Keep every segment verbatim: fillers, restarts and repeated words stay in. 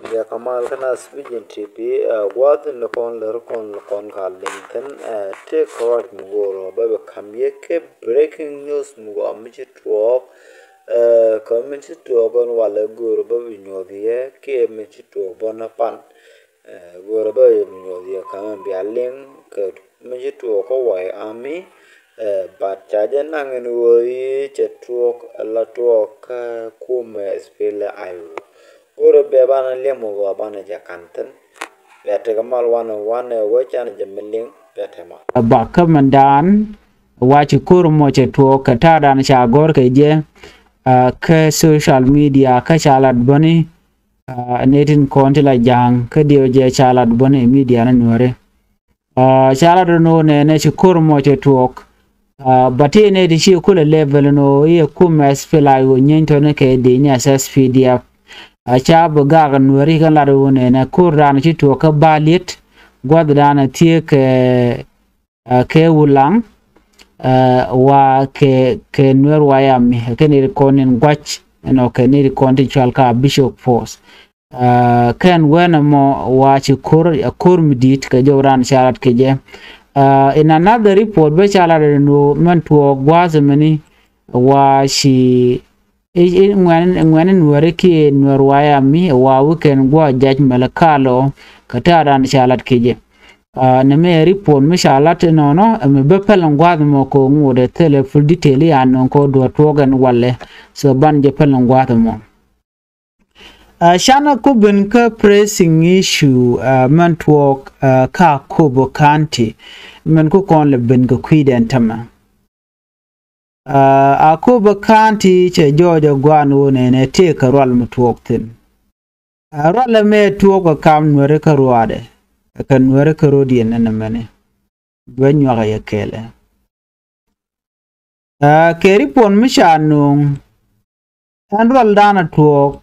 Bia kɛ mal kä Naath Vision T V, ɛ, gua̱a̱th in lɛ kɔn lär kɔn lɛ kɔn ka liŋ thi̱n, ɛ, tëë kɛ ruac mi go̱o̱r ɔ bä bɛ ka̱m yɛ kɛ breaking news mi gɔaa mi ci tuɔɔk, ɛ, kɛ mi ci tuɔɔk ɛn walɛ go̱o̱r ɔ bä bi nyuɔ̱th yɛ kiɛ mi ci tuɔɔk bä ni pan. Ɛ, go̱o̱r ɔ bä bi nyuɔ̱th yɛ ka̱m bia liŋ kɛ mi ci tuɔɔk kä White Army, ɛ, but ca jɛ naŋ ɛn ɣöö i̱ cɛ tuɔɔk ala tuɔɔk kä kumɛ SPLA-IO. Go̱o̱rɛ bia banɛ liɛm ɔ bia banɛ jɛ ka̱n thi̱n. Bia tekɛ mal wanɛ wanɛ wee canɛ jɛ mi liŋ bia te mal. Bakä mɛndan wa ci ko̱r mɔ cɛ tuɔɔk kɛ ta̱a̱dan ca gɔ̱r kɛ jɛ, ɛ, kä social media kä ca lat bäni, ɛ, nɛy tin kɔn ti la ja̱a̱ŋ kä diɛw jɛ ca lat bäni media ni nuɔ̱ri. Ɛ, ca lat ni wä nɛnɛ ci ko̱r mɔ cɛ tuɔɔk. Ɛ, but i̱ nɛy ti ci kulɛ level ni wä i̱ ɛ kumɛ SPLA-IO nyieeny tɔni kɛ di nyɛ SSPDF. Ɛ, ca bi gak nuɛri kɛ lat wä nɛnɛ ko̱r dan ci tuɔɔk kä Baliet, gua̱th dan thiee kɛ, ɛ, kɛ Wulaŋ, ɛ, wa kɛ, kɛ Nuer White Army kɛ nɛy ti kɔn in gua̱c ɛnɔ kɛ nɛy ti kɔn ti cual ka Bishop Force. Ɛ, kɛn wɛnɛ mɔ wa ci ko̱r, ɛ, ko̱r mi di̱i̱t kɛ jɔw ran ca lat kɛ jɛ. Ɛ, in another report bä ca lat ɛn ɣöö mɛn tuɔɔk gua̱a̱th mɛni wa ci i̱, i̱ ŋuɛ̈ni, ŋuɛ̈ni nuɛ̈ri kiɛ nuɛ̈r White Army wa weekend guɔ jac mɛlɛ kalɔ kɛ ta̱a̱dan ca lat kɛ jɛ. Ɛ, nɛ mɛ report mi ca lat inɔnɔ, ɛ, mi bä päl in gua̱a̱th mɔ kɛ ŋot ɛ thilɛ full detail i̱ an nɔn kɛ duɔ̱t tuɔɔk ɛn walɛ. So ban jɛ päl in gua̱a̱th mɔ. Ɛ, canɛ ku ben kä pressing issue, ɛ, mɛn tuɔɔk, ɛ, kä Akobo County. Mɛn ku kɔn lɛ ben kɛ kui̱dɛn tämɛ. Ɛ, Akobo County cɛ jɔɔc ɛ gua̱a̱n wä nɛnɛ tëë kɛ rual mi tuɔɔk thi̱n. Ɛ, rual ɛmɛ tuɔɔk ɛ kam nuɛri kä ruaadɛ, ɛ kɛ nuɛri kä rodiɛn ɛn ɛmɛni. Bɛ nyuak ɛ yɛ kɛɛlɛ. Ɛ, kɛ report mi ca nööŋ, ɛn rual dan a tuɔɔk,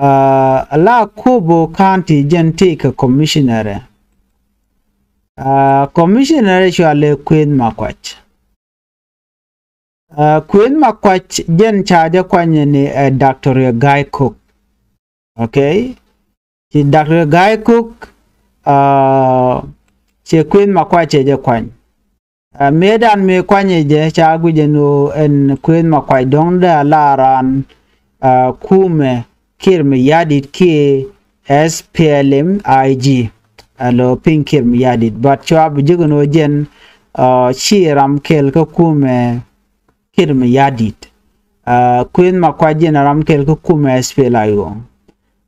ɛ, la Akobo County jɛn tëë kɛ commissioner. Ɛ, commissioner cualɛ Kueth Makuac. Ɛ, Kueth Makuac jɛn ca jɛ kuany ni, ɛ, Doctor Gai Kok. Okay. Ci Doctor Gai Kok, ɛ, cɛ Kueth Makuac cɛ jɛ kuany. Ɛ, mëëdan mëë kuanyɛ jɛ ca guic ɛn ɣöö ɛn Kueth Makuac dɔ̱ŋ dee a la raan, ɛ, kumɛ Kiir Mayardit kiɛ SPLM-IG. Alo piny Kiir Mayardit. But cua bi ji̱ kɛn ɣöö jɛn, ɛ, ci ram kɛl kä kumɛ Kiir Mayardit. Ɛ, Kueth Makuac jɛn ram kɛl kä kumɛ SPLA-IO.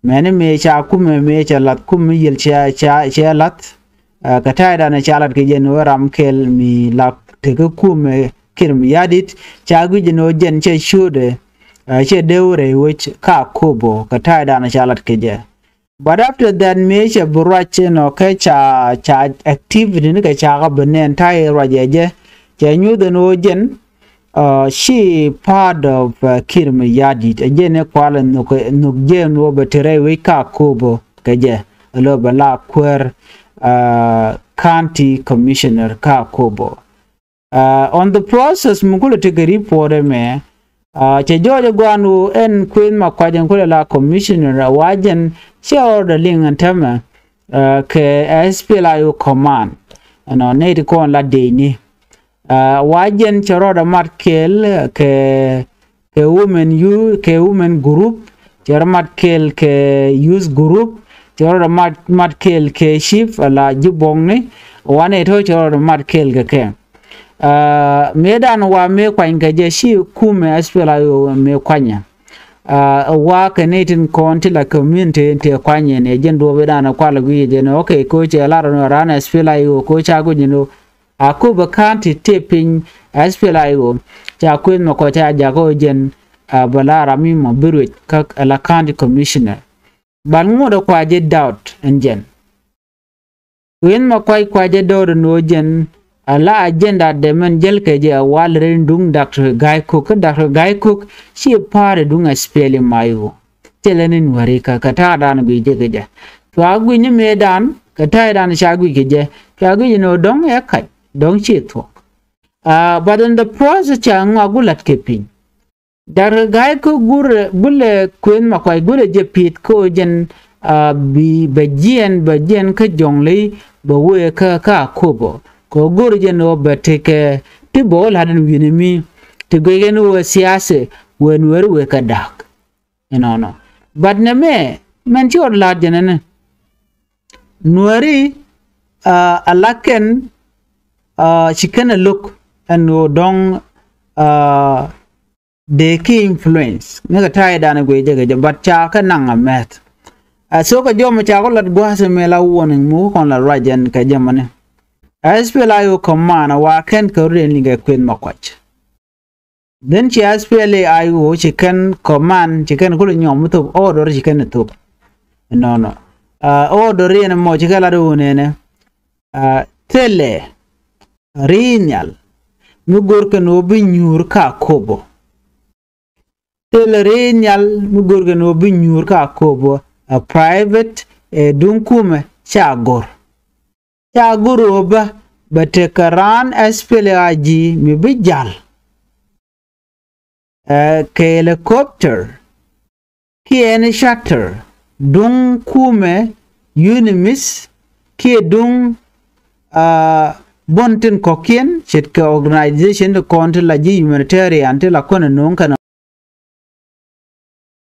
Mɛni mëë ca kumɛ mëë ca lath kumɛ yiël ca, ca, ca lath. Ɛ, kɛ ta̱a̱dan ca lat kɛ jɛn ɣöö ram kɛl mi la tekä kumɛ Kiir Mayardit ca guic ɛn ɣöö jɛn cɛ ciötdɛ, ɛ, cɛ dee wä rɛy wec kä Akobo kɛ ta̱a̱dan ca lat kɛ jɛ. But after that mëë cɛ bi ruac ɛnɔ kɛ ca, ca activity ni kɛ ca kä bi nɛn ta̱a̱ ruac ɛ jɛ. Cɛ nyuth ɛn ɣöö jɛn, ɛ, ci part of, ɛ, Kiir Mayardit. Ɛ jɛn ɛ kual ɛ nhök, nhök jɛ ɛn ɣöö bɛ te rɛy wec kä Akobo kɛ jɛ. Ɛ lo̱ bɛ la kuäär, ɛ, county commissioner kä Akobo. Ɛ, on the process mi kulɛ tekɛ report ɛmɛ, ɛ, cɛ jɔɔc ɛ gua̱a̱n ɣöö ɛn Kueth Makuac ɛn kulɛ la commissioner ɛ wa jɛn cɛ order liŋ ɛn täämɛ, ɛ, kɛ SPLA-IO command. Ɛnɔ nɛy ti kɔn la dee ni. Ɛ, wa jɛn cɛ rɔɔdɛ mat kɛɛl kɛ kɛ women, yu kɛ women group, cɛ rɔ mat kɛɛl kɛ youth group, cɛ rɔ mat, mat kɛɛl kɛ chief ala ji̱ buɔ̱kni, wanɛ tɔ̱ cɛ rɔ mat kɛɛl kɛ kɛ. Ɛ, mëëdan wa mëë kuany kɛ jɛ ci kumɛ SPLA-IO mëë kuanyɛ. Ɛ, wa kɛ nɛy tin kɔn ti la community ti kuanyɛ ni jɛn duɔ̱ɔ̱p idan kual guic jɛn, okay, ko cɛ lar ni ran SPLA-IO ko ca guic ni. Akobo County tëë piny SPLA-IO ca Kueth Makuac ca jakä ɣöö jɛn, ɛ, bɛ la ram mi mɔ bi ruec kä ala county commissioner. But ŋot ɛ kua jɛ doubt ɛn jɛn. Kueth Makuac kua jɛ doubt ɛn ɣöö jɛn ala agenda dɛ mɛn jäl kɛ jɛ ɛ wal rɛy duŋ Doctor Gai Kok. Kä Doctor Gai Kok ci pa̱a̱r ɛ duŋ SPLM-IO. Thilɛ ni nuääri kä, kä ta̱a̱dan guic jɛ kɛ jɛ. Cua guic ni mëëdan, kä ta̱a̱dan ca guic kɛ jɛ. Cua guic ni ɣöö dɔ̱ŋ ɛ kac, dɔ̱ŋ ci thuɔ̱k. Ɛ, but in the process ca ŋɔak gu la̱t kɛ piny. Doctor Gai Kok gurɛ, gulɛ Kueth Makuac gulɛ jɛ pi̱i̱th kä ɣöö jɛn, a bi bɛ jiɛn bɛ jiɛn kä Jɔŋley bɛ wëë kä kä Akobo. Kɛ ɣöö go̱r jɛn ɣöö bɛ tekɛ ti bɛ wä la̱t ɛn wi̱ni mi ti guic ɛn ɣöö siasa wëë Nuääri wëë kɛ da̱k. Inɔnɔ. But nɛmɛ mɛn ci ɣɔt la̱t jɛn ɛn Nuääri, a la kɛn, a ci kɛn ɛ lo̱k ɛn ɣöö dɔ̱ŋ, a dee ki influence ni kɛ ta̱a̱ i̱ danɛ guic jɛ kɛ jɛ, but ca kɛ naŋ a mɛth. A so kɛ jɔmɛ ca kɔ lat gua̱a̱th ɛmɛ la warning mi wä kɔn la ruac ɛn kɛ jɛ mɔni. A S P L A I O command a wa kɛn kɛ rut ɛn liŋ kɛ kueth ma kuac. Then ci S P L A I O ci kɛn command, ci kɛn kulɛ nyɔm mi thop, order ci kɛn thop. Inɔnɔ. A order yɛn mɔ ci kɛ lat wun ɛnɛ. A thilɛ ri nhial mi go̱r kɛn wä bi nyuur kä Akobo. Thilɛ ri nhial mi go̱r kɛn wä bi nyuur kä Akobo. A private, ɛ duŋ kumɛ ca go̱r. Ca go̱r ɣöö bä bɛ tekɛ raan S P L A I G mi bi jal. Ɛ kɛ helicopter kiɛ ni charter duŋ kumɛ UNMISS kiɛ duŋ, a buɔ̱n tin kɔ̱kiɛn ce̱tkɛ organization ti kɔn ti la ji̱ humanitarian ti la kɔn ɛ no̱o̱ŋ kɛn